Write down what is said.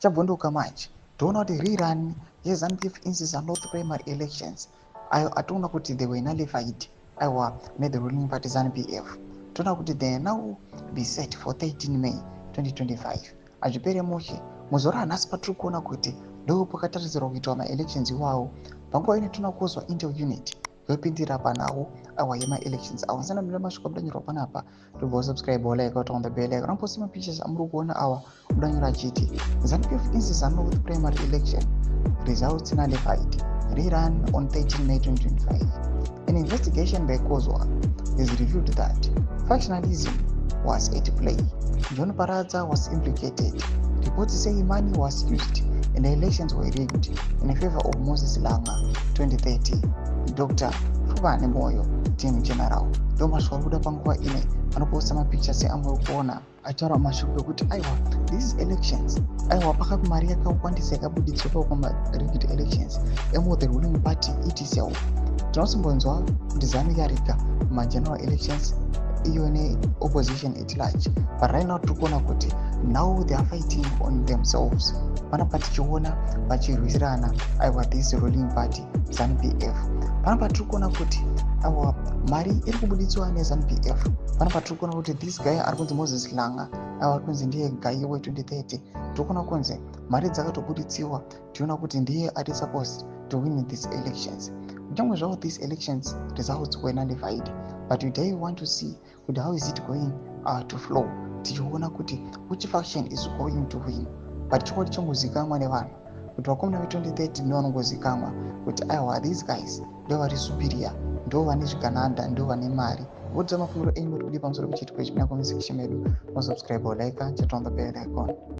Chabvondoka manje, toona kuti rerun yeZANU PF Insiza North primary elections ayo atoona kuti they were nullified, aiwa, nethe ruling party ZANU PF. Toona kuti they are now be set for 13 May 2025. Hazvipere mushe. Muzuva ranhasi patiri kuona kuti ndo pakatarisirwa kuitwa maelections iwawo. Panguva ino toona kuzwa Intel Unit yopindira panhau, aiwa, yemaelections awa. Nsana mira masvika mudanyorwa panapa, tobva subscribe, like, on the bell icon. Ramposi mapictures amuri kuona awa, mudanyora achiti ZANU PF Insiza North primary election results nullified, rerun on 13 May 2025. An investigation by COSWA has revealed that factionalism was at play. John Paradza was implicated. Reports say money was used and the elections were rigged in favor of Moses Langa, 2030, Dr Fubane Moyo, team general. Ndo mashoko ari kuda panguva ine vanoposta mapictures amuri kuona achitaura mashoko ekuti, aiwa, these elections, aiwa, pakati mari yakawandisa yakabuditswa pamarigged elections emo the ruling party itself. Tinosimbonzwa kuti ZANU yariga mageneral elections iyo neopposition at large, but right now tiri kuona kuti now they are fighting on themselves. Panapa tichiona vachirwisirana, aiwa, this ruling party ZANU PF. Panapa tiri kuona kuti, aiwa, mari iri kubuditswa neZANU PF. Panapa tiri kuona kuti this guy ari kunzi Moses Langa, aiwa, ari kunzi ndiye guy we2030. Tiri kuona kunzi mari dzakatobuditsiwa, tiona kuti ndiye ari supposed to win these elections. Kunyange zvavo these elections results were nullified, but today we want to see kuti how is it going to flow, tichiona kuti which faction is going to win. But chokwadi chongozikanwa nevanhu kuti vakomana ve2030 ndo vanongozikanwa kuti, aiwa, these guys ndo vari superior, ndo vane zvigananda, ndo vane mari. Vodza mafungiro enyu kuti kudii pamusoro pechiitiko ichi muna comment section medu. Mosubscribe, like, chat on the bell icon.